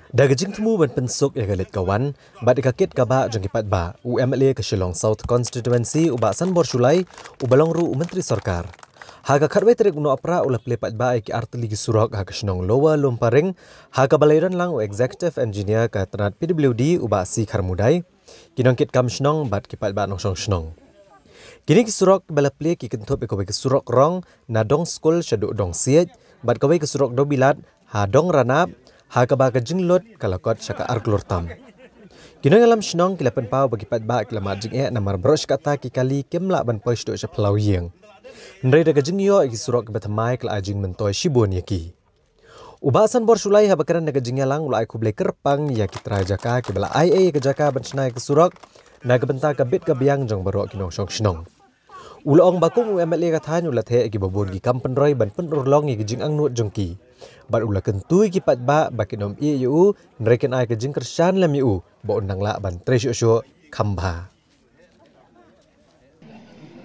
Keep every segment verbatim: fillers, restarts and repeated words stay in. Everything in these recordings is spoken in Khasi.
Da ka jingthmu ban pynsuk ïa ka leit ka wan bad ïa ka kit ka bah jong ki paidbah, u M L A ka Shillong South Constituency, u Bah Sanbor Shullai, uba long ruh u Myntri Sorkar, ha ka khatwei tarik u Nohprah u la plie paidbah ïa ki artylli ki surok ha ka shnong Lower Lumparing, ha kaba la ïadon lang u Executive Engineer ka tnad P W D, u Bah C Kharmudai, ki nongkitkam shnong bad ki paidbah nongshong shnong. Kine ki surok kiba la plie ki kynthup ïa kawei ka surok rong na Dong Skul shaduh Dong Siej, bad kawei ka surok dewbilat ha Dong Ranab, ha kaba ka jinglut ka la kot sha ka ar klur tam. Ki nongïalam shnong ki la pynpaw ba ki paidbah ki la mad jingeh namar baroh shi katta ki kali kim lah ban poi shaduh sha phyllaw ïing. Hynrei da ka jingïoh ïa ki surok kiba thymmai ka la ai jingmyntoi shibun ïa ki. U Bah Sanbor Shullai haba kren na ka jingïalang u la ai khublei kyrpang ïa ki trai jaka kiba la ai ei ïa ka jaka ban shna ïa ka surok na ka bynta ka bit ka biang jong baroh ki nongshong shnong. U la ong ba kum u M L A ka thaiñ u la theh ïa kiba bun ki kam pynroi ban pynurlong ïa ki jingangnud jong ki. Bad u la kyntu ïa ki paidbah ba kin ym ïeh ïa u, hynrei kin ai ka jingkyrshan lem ïa u ba un nang lah ban trei shuh shuh kham bha.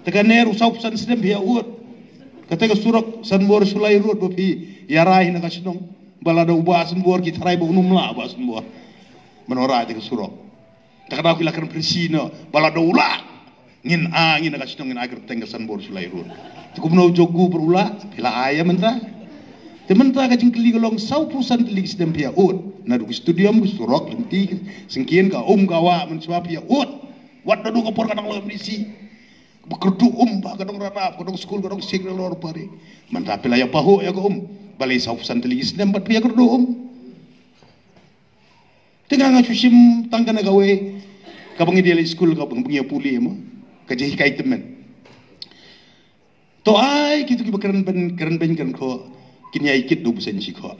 Te kane ruh saw phew san snem phi ïa ud. Kata ka surok Sanbor Shullai Road ba phi ïa rai na ka shnong. Ba la da u Bah Sanbor ki tharai ba un ym lah u Bah Sanbor ban rai te ka surok. Te ka daw ki la kren pyrsi noh ba la da u lah. Ngin a ngin na ka shnong ngin ai kyrteng ka Sanbor Shullai Road. Te kumno u jong u ba u lah phi la ai ïa mynta. Te mynta ka jingkylli ka long saw phew san tylli ki snem phi ïa ud. Naduh ki stadium, ki surok, lynti, syngkien, ka um ka wah, mynshuwa phi ïa ud. Wat naduh ka por ka Nongloi M D C. Ba kyrduh um ba ka Dong Ranab, ka Dong Skul, ka Dong Siej, ka Lower Lumparing. Mynta phi la ïa pahuh ïa ka um. Balei saw phew san tylli ki snem bad phi ïa kyrduh um. Te nga nga shu shim tang kane kawei kaba ngi dei leit skul, kaba ngi ïa pule mo. Ka jinghikai tymmen. To ai kito kiba kren beiñ, kren beiñ kren khoh, kin ïai kit da u bseiñ shi khoh.